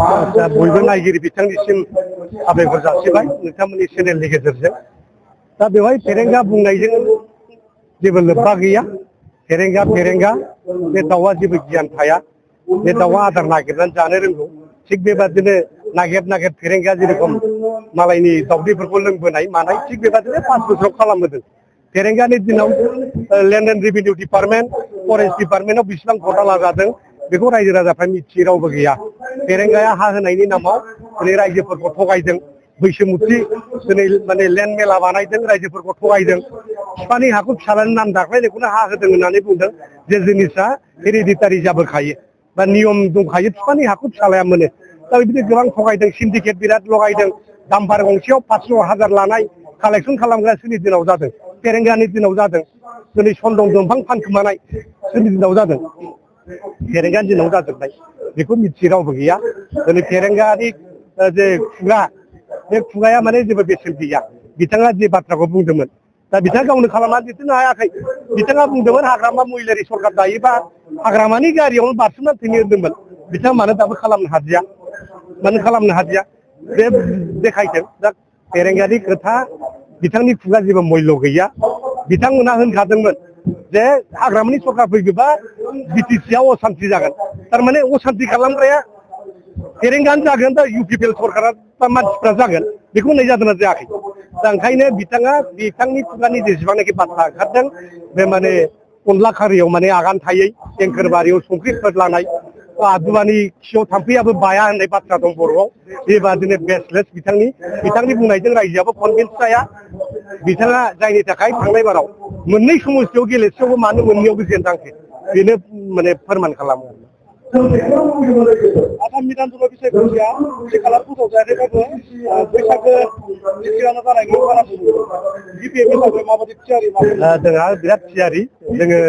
बयबो नायगिरि बिथांनिसिम साबायखर जासिबाय नोंथांमोननि चेनेलनि गेजेरजों। दा बेवहाय फेरेंगा बुंनायजों जेबो लोब्बा गैया। फेरेंगा बे दाउआ जेबो गियान थाया। बे दाउआ आदार नागिरनानै जानो रोंगौ। थिग बेबादिनो नागिर फेरेंगा जेरेखम मालायनि दाउदैफोरखौ लोंबोनाय मानाय थिग बेबादिनो 5 बोसोराव खालामबोदों। फेरेंगानि दिनाव land and revenue department forest डिपार्टमेन्टआव बेसेबां घोटाला जादों बेखौ रायजो राजाफ्रा मिथियै रावबो गैया। फेरेंगाया हा होनायनि नामाव दिनै रायजोफोरखौ थगायदों। बैसोमुथि दिनै माने लेन्ड मेला बानायदों, रायजोफोरखौ थगायदों। बिफानि हाखौ फिसालानि नाम दाख्लायनायखौनो हा होदों होननानै बुंदों। जे जिनिसा हेरिडिटारि जाबोखायो बा नियम दंखायो, बिफानि हाखौ फिसालाया मोनो। दा बिदिनो गोबां थगायदों, सिन्डिकेट बिराद लगायदों। दाम्पार गंसेयाव 500,000 लानाय कालेक्सन खालामग्रासोनि दिनाव जादों। फेरेंगानि दिनाव जादों। दिनै सन्दन दंफां फानखोमानाय सोरनि दिनाव जादों? फेरेंगानि दिनाव जाजोबनाय। बेखौ मिथियै रावबो गैया। दिनै फेरेंगानि जे खुगा, बे खुगाया माने जेबो बेसेन गैया। बिथाङा जे बाथ्राखौ बुंदोंमोन, दा बिथाङा गावनो खालामनानै दिन्थिनो हायाखै। बिथाङा बुंदोंमोन हाग्रामा महिलारि सरकार दायोबा हाग्रामानि गारियावनो बारसोमनानै थैनो होनदोंमोन। बिथाङा मानो दाबो खालामनो हादिया? मानो खालामनो हादिया? बे देखायथों। दा फेरेंगानि खोथा, बिथांनि खुगा जेबो मुल्य गैया। बिथांमोना होनखादोंमोन जे हाग्रामानि सरकार फैयोबा बिटिसिआव असान्ति जागोन। थारमाने असान्ति खालामग्राया फेरेंगानो जागोन, दा इउपिपिएल सरकारा बा मानसिफ्रा जागोन। बेखौ होननाय जादोंना जायाखै? दा ओंखायनो बिथाङा बिथांनि खुगानि जेसेबांनाखि बाथ्रा ओंखारदों बे माने अनला खारियाव माने आगान थायै, एंखोर बारियाव संख्रि फोदलानाय, आदुवानि खियाव थाम्फैयाबो बाया होननाय बाथ्रा दं बर'आव। बेबादिनो बेसलेस बिथांनि बुंनायजों रायजोआबो कनभिन्स जाया। बिथाङा जायनि थाखाय थांनाय बाराव मोननै समस्तियाव गेलेसेयावबो मानो मोननैयावबो जेननांखो बेनो माने फोरमान खालामो। आसाम बिधानसभा बिसायख'थिया थि खालार फोसावजायाखैबाबो बैसागो सिगांनो जानायनि बारा गिबि माबायदि थियारि? जोंहा बिराद थियारि। जोङो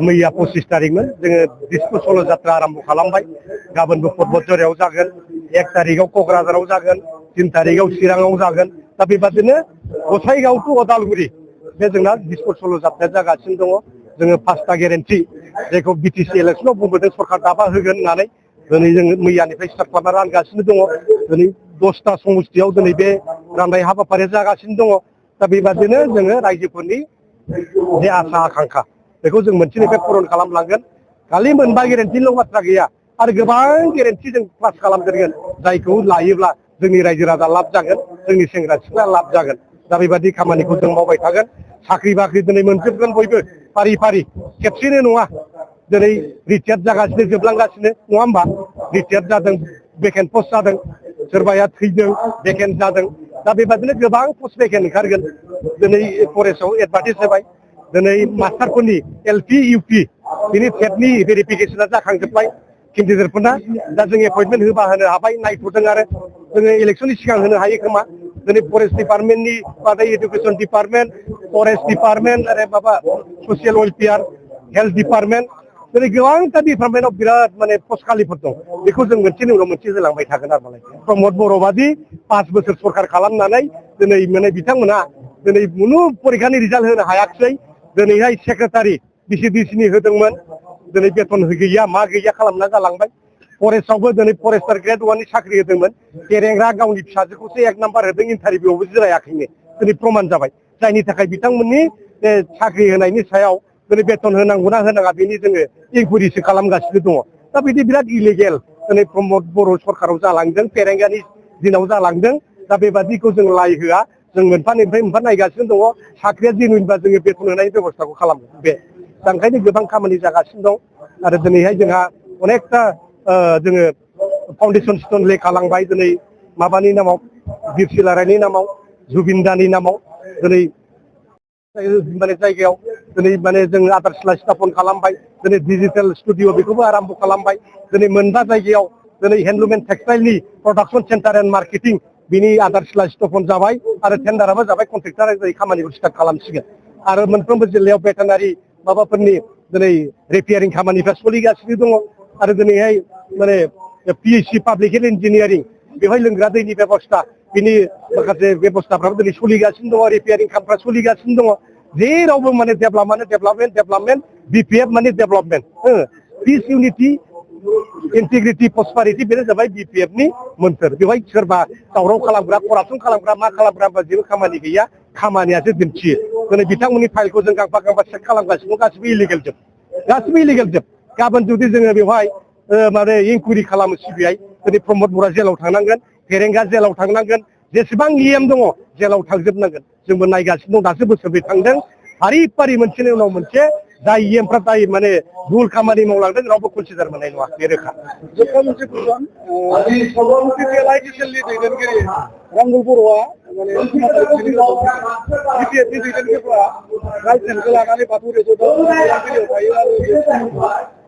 मैया 25 तारिखमोन। जोङो दिसपुर सल' जात्रा आरम्भ खालामबाय। गाबोनबो पर्बतझरायाव जागोन, 1 तारिखआव क'क्राझाराव जागोन, 3 तारिखआव चिराङाव जागोन। दा बेबादिनो गसाइगाव टु अदालगुरि बे जोंना दिसपुर सल' जात्राया जागासिनो दङ। जोङो 5टा गेरेन्टि जायखौ बिटिसि इलेक्सनाव बुंबोदों सरकार दाबा होगोन होननानै, दिनै जोङो मैयानिफ्राय स्टार्ट खालामना रानगासिनो दङ। दिनै 10टा समस्तियाव दिनै बे राननाय हाबाफारिया जागासिनो दङ। दा बेबादिनो जोङो रायजोफोरनि जे आसा आकांक्षा बेखौ जों मोनसेनिफ्राय पुरन खालामलांगोन। खालि मोनबा गेरेन्टिल' बाथ्रा गैया, आरो गोबां गेरेन्टि जों पास खालामदेरगोन। जायखौ लायोब्ला जोंनि रायजो राजा लाब जागोन, जोंनि सेंग्रा सिख्ला लाब जागोन। दा बेबादि खामानिखौ जों मावबाय थागोन। साख्रि बाख्रि दिनै मोनजोबगोन बयबो फारि फारि, खेबसेनो नङा। दिनै रिटायार्ड जागासिनो, जोबलांगासिनो नङा होमबा? रिटायार्ड जादों, भेकेन्ट पस्ट जादों, सोरबाया थैदों, भेकेन्ट जादों। दा बेबादिनो गोबां पस्ट भेकेन्ट ओंखारगोन। दिनै फरेस्टआव एडभार्टाइज होबाय। दिनै मास्टारफोरनि एलपि इउपि बिनि टेटनि भेरिफिकेसना जाखांजोब्बाय केन्डिडेटफोरना। दा जों एपइन्टमेन्ट होबा होनो हाबाय, नायथ'दों। आरो जोङो इलेक्सननि सिगां होनो हायो खोमा। दिनै फरेस्ट डिपार्टमेन्टनि बादै इडुकेसन डिपार्टमेन्ट, फरेस्ट डिपार्टमेन्ट आरो माबा ससियेल वेलफेयार, हेल्थ डिपार्टमेन्ट, दिनै गोबांथा डिपार्टमेन्टआव बिराद माने पस्ट खालिफोर दं। बेखौ जों मोनसेनि उनाव मोनसे होलांबाय थागोन आरो मालाय। प्रमद बर' बादि 5 बोसोर सरकार खालामनानै दिनै माने बिथांमोनहा दिनै खुनु परिखानि रिजाल्ट होनो हायाखिसै। दिनैहाय सेक्रेटारि बिसिडिसिनि होदोंमोन, दिनै बेथन गैया मा गैया खालामना गालांबाय। फरेस्टआवबो दिनै फरेस्टार ग्रेड 1नि साख्रि होदोंमोन। फेरेंगा गावनि फिसाजोखौसो 1 नाम्बार होदों, इन्टारभिउआवबो जिरायाखैनो। दिनै प्रमान जाबाय। जायनि थाखाय बिथांमोननि साख्रि होनायनि सायाव दिनै बेथन होनांगौना होनाङा बेनि जोङो इनकुवेरिसो खालामगासिनो दङ। दा बिदि बिराद इलिगेल दिनै प्रमद बर' सरकाराव जालांदों, फेरेंगानि दिनाव जालांदों। दा बेबादिखौ जों लाइ होआ। जों मोनफानिफ्राय मोनफा नायगासिनो दङ। साख्रिया जेनुइनबा जोङो बेथन होनायनि बेब'स्थाखौ खालामगोन। बे दा ओंखायनो गोबां खामानि जागासिनो दं। आरो दिनैहाय जोंहा अनेकथा जोङो फाउन्डेसन स्टन ले खालामबाय। दिनै माबानि नामाव, बिर सिलारायनि नामाव, जुबिनदानि नामाव दिनै माने जायगायाव दिनै माने जों आदारशिला स्थापन खालामबाय। दिनै डिजिटेल स्टुडिअ बेखौबो आराम्भ खालामबाय। दिनै मोनबा जायगायाव दिनै हेन्दलुम एन्ड टेक्सटाइलनि प्रडाक्सन सेन्टार एन्ड मार्केटिं बिनि आदारशिला स्थापन जाबाय। आरो टेन्डाराबो जाबाय, कन्ट्रेक्टरा जाय खामानिखौ स्टार्ट खालामसिगोन। आरो मोनफ्रोमबो जिल्लायाव भेटेनारि माबाफोरनि दिनै रिपेयारिं खामानिफ्रा सोलिगासिनो दङ। आरो दिनैहाय माने पिएइचि पाब्लिक हेल्थ इन्जिनियारिं बेवहाय लोंग्रा दैनि बेबस्था, बिनि माखासे बेबस्थाफ्राबो दिनै सोलिगासिनो दङ। रिपेयारिं खामानिफ्रा सोलिगासिनो दङ। जेरावबो माने डेभेलपमेन्ट, बिपिएफ माने डेभेलपमेन्ट, पिस इउनिटि इन्टिग्रिटि प्रसपारिटि बेनो जाबाय BPF नि मोन्थोर बेवहाय सोरबा दावराव खालामग्रा करापसन खालामग्रा मा खालामग्रा बा जेबो खामानि गैया खामानियासो दिन्थियो दिनै बिथांमोननि फाइलखौ जों गांफा गांफा चेक खालामगासिनो गासिबो इलिगेल जोब गाबोन जुदि जोङो बेवहाय माने इनकुइरि खालामो CBI दिनै प्रमद बर'आ जेलाव थांनांगोन फेरेंगा जेलाव थांनांगोन जेसेबां EM दङ जेलाव थांजोबनांगोन जोंबो नायगासिनो दं दासो बोसोरब्रै थांदों फारि फारि मोनसेनि उनाव मोनसे जाय EMफ्रा जाय माने भुल खामानि मावलांदों रावबो कनसिडार मोननाय नङा बे रोखा जोबथा मोनसे कुइसन CPI-नि दैदेनगिरि रांगल बर'आ माने BPF-नि दैदेनगिरिफ्रा लाइसेन्सखौ लानानै बाथौ रेजर्टआव थायो आरो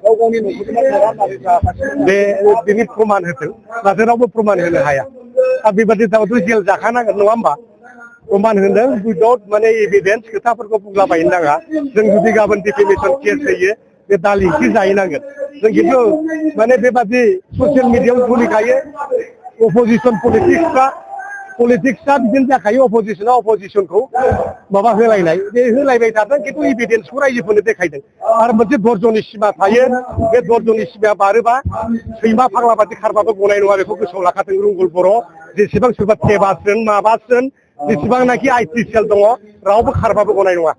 गाव गावनि न'खरखौ बे बिनि प्रमान होथों नाथाय रावबो प्रमान होनो हाया दा बेबादि दाउथ' जेल जाखानांगोन नङा होमबा प्रमान होदों उइदाउट माने एभिडेन्स खोथाफोरखौ बुंलाबायनो नाङा जों जुदि गाबोन डिफेमेसन केस होयो बे दालि ओंख्रि जाहैनांगोन जों खिन्थु माने बेबादि ससियेल मिडियायाव सोलिखायो अपोजिसन पलिटिक्सआ बिदिनो जाखायो अपोजिसनखौ माबा होलायनाय बे होलायबाय थादों खिन्थु एभिडेन्सखौ रायजोफोरनो देखायदों आरो मोनसे धर्जनि सिमा थायो बे धर्जनि सिमाया बारोबा सैमा फाग्ला बादि खारबाबो गनाय नङा बेखौ गोसोआव लाखादों रुंगुल बर' जेसेबां सोरबा टेबासोन माबासोन जेसेबांनाखि IT सेल दङ रावबो खारबाबो गनाय नङा